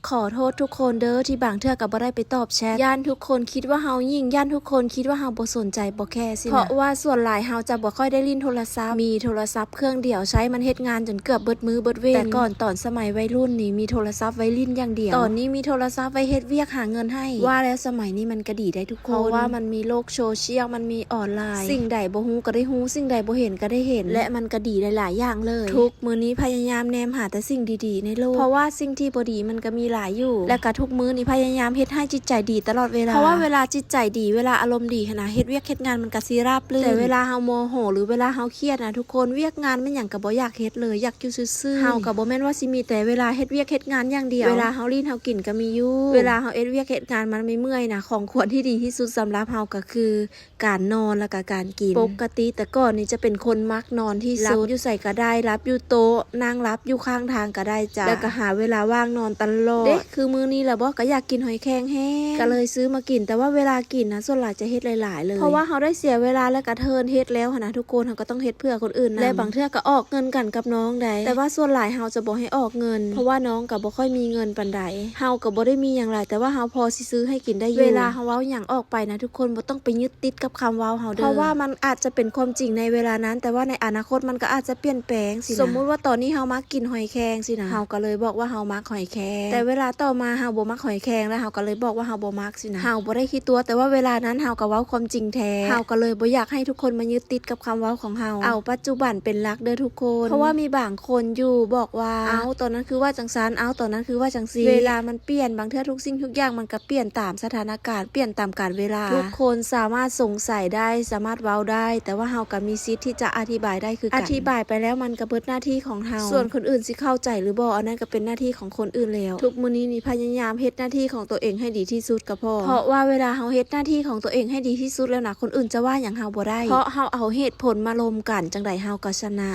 ຂໍໂທດທຸກຄົນເດີ ທີ່ບາງເທື່ອກໍບໍ່ໄດ້ໄປຕອບແຊັດ. ຢ້ານທຸກຄົນຄິດວ່າເຮົາຫຍິ່ງ, ຢ້ານທຸກຄົນຄິດວ່າເຮົາບໍ່ສົນໃຈ, ບໍ່ແຄຊີ້ນະ. ເພາະວ່າສ່ວນຫຼາຍເຮົາຈະບໍ່ຄ່ອຍໄດ້ຫຼິ້ນໂທລະສັບ, ມີໂທລະສັບເຄື່ອງດຽວໃຊ້ ມັນເຮັດງານຈົນເກືອບເບິດມື້ເບິດເວັນ. ແຕ່ກ່ອນຕອນສະໄໝໄວລຸ້ນນີ້ ມີໂທລະສັບໄວ້ຫຼິ້ນຢ່າງດຽວ, ຕອນນີ້ມີໂທລະສັບໄວ້ເຮັດວຽກຫາເງິນໃຫ້. ວ່າແລ້ວສະໄໝນີ້ມັນກະດີໄດ໋ທຸກຄົນ, ເພາະວ່າມັນມີໂລກໂຊຊຽວ, ມັນມີອອນລາຍ. ສິ່ງໃດບໍ່ຮູ້ກໍໄດ້ຮູ້, ສິ່ງໃດບໍ່ເຫັນກໍໄດ້ເຫັນ, ແລະ ມັນກະດີຫຼາຍໆຢ່າງເລີຍ. ທຸກ ມື້ນີ້ພະຍາຍາມແນມຫາແຕ່ສິ່ງດີໆໃນໂລກ, ເພາະວ່າສິ່ງທີ່ບໍ່ດີມັນກໍມີຫຼາຍຢູ່. ແລະກະທຸກມື້ນີ້ພະຍາຍາມເຮັດໃຫ້ຈິດໃຈດີຕະຫຼອດເວລາ, ເພາະວ່າເວລາຈິດໃຈດີ, ເວລາອາລົມດີຫັ້ນນະ, ເຮັດວຽກເຮັດງານມັນກະຊິລາບລື່ນ. ແຕ່ເວລາເຮົາໂມໂຫ ຫຼື ເວລາເຮົາຄຽດນະທຸກຄົນ, ວຽກງານແມ່ນຫຍັງກໍບໍ່ຢາກເຮັດເລີຍ, ຢາກຢູ່ຊື່ໆ. ເຮົາກໍບໍ່ແມ່ນວ່າຊິມີແຕ່ເວລາເຮັດວຽກເຮັດງານຢ່າງດຽວ, ເວລາເຮົາຫຼິ້ນເຮົາກິນກໍມີຢູ່. ເວລາເຮົາເຮັດວຽກເຮັດງານມັນເມື່ອຍໆນະ, ຂອງຂວັນທີ່ດີທີ່ສຸດສຳລັບເຮົາກໍຄື ການນອນ ແລ້ວກະການກິນ. ປົກກະຕິແຕ່ກ່ອນນີ້ຈະເປັນຄົນມັກນອນທີ່ສຸດ, ຫຼັບຢູ່ໃສກະໄດ້, ຫຼັບຢູ່ໂຕະ, ນັ່ງຫຼັບຢູ່ຂ້າງທາງກະໄດ້ຈ້າ, ແລ້ວກະຫາເວລາວ່າງນອນຕະຫຼອດ. ເດະ ຄືມື້ນີ້ລະບໍ ກະຢາກກິນຫອຍແຄງແຮງ, ກະເລີຍຊື້ມາກິນ. ແຕ່ວ່າເວລາກິນນະ ສ່ວນຫຼາຍຈະເຮັດຫຼາຍໆເລີຍ, ເພາະວ່າເຮົາໄດ້ເສຍເວລາ ແລ້ວກະເທີນເຮັດແລ້ວຫັ້ນນະທຸກຄົນ, ເຮົາກໍຕ້ອງເຮັດເພື່ອຄົນອື່ນນຳ. ແລະບາງເທື່ອກໍອອກເງິນກັນກັບນ້ອງໃດ໋, ແຕ່ວ່າສ່ວນຫຼາຍເຮົາຈະບໍ່ໃຫ້ອອກເງິນ, ເພາະວ່ານ້ອງກໍບໍ່ຄ່ອຍມີເງິນປານໃດ. ເຮົາກໍບໍ່ໄດ້ມີຫຍັງຫຼາຍ, ແຕ່ວ່າເຮົາພໍຊິຊື້ໃຫ້ກິນໄດ້ຢູ່. ເວລາເຮົາເວົ້າຫຍັງອອກໄປນະທຸກຄົນ, ບໍ່ຕ້ອງໄປຍຶດຕິດກັບຄຳເວົ້າເຮົາເດີ, ເພາະວ່າມັນອາດຈະເປັນຄວາມຈິງໃນເວລານັ້ນ, ແຕ່ວ່າໃນອະນາຄົດມັນກໍອາດຈະປ່ຽນແປງຊີ້ນະ. ສົມມຸດວ່າຕອນນີ້ເຮົາມັກກິນຫອຍແຄງຊີ້ນະ, ເຮົາກໍເລີຍບອກວ່າເຮົາມັກຫອຍແຄງ. ແຕ່ເວລາຕໍ່ມາເຮົາບໍ່ມັກຫອຍແຄງ, ແລ້ວເຮົາກໍເລີຍບອກວ່າເຮົາບໍ່ມັກຊີ້ນະ. ເຮົາບໍ່ໄດ້ຂີ້ຕົວະ, ແຕ່ວ່າເວລານັ້ນເຮົາກໍເວົ້າຄວາມຈິງແທ້. ເຮົາກໍເລີຍບໍ່ຢາກໃຫ້ທຸກຄົນມາຍຶດຕິດກັບຄຳເວົ້າຂອງເຮົາ. ເອົາປັດຈຸບັນເປັນຫຼັກເດີທຸກຄົນ, ເພາະວ່າມີບາງຄົນຢູ່ບອກວ່າ ເອົ້າ ຕອນນັ້ນຄືວ່າຈັ່ງຊັ້ນ, ເອົ້າ ຕອນນັ້ນຄືວ່າຈັ່ງຊີ້. ເວລາມັນປ່ຽນ, ບາງເທື່ອທຸກສິ່ງທຸກຢ່າງມັນກໍປ່ຽນຕາມສະຖານະການ, ປ່ຽນຕາມການເວລາ. ທຸກຄົນສາມາດສົງໄສໄດ້, ສາມາດເວົ້າໄດ້, ແຕ່ວ່າເຮົາກໍມີສິດທີ່ຈະອະທິບາຍໄດ້ຄືກັນ. ອະທິບາຍໄປແລ້ວມັນກໍເບິດໜ້າທີ່ຂອງເຮົາ, ສ່ວນຄົນອື່ນຊິເຂົ້າໃຈຫຼືບໍ່, ອັນນັ້ນກໍເປັນໜ້າທີ່ຂອງຄົນອື່ນແລ້ວ. ທຸກມື້ນີ້ນີ້ພະຍາຍາມເຮັດໜ້າທີ່ຂອງຕົວເອງໃຫ້ດີທີ່ສຸດກໍພໍ, ເພາະວ່າເວລາເຮົາເຮັດໜ້າທີ່ຂອງຕົວເອງໃຫ້ດີທີ່ສຸດແລ້ວນະ, ຄົນອື່ນຈະວ່າຫຍັງເຮົາບໍ່ໄດ້, ເພາະເຮົາເອົາເຫດຜົນມາລົມກັນ, ຈັ່ງໃດເຮົາກໍຊະນະ.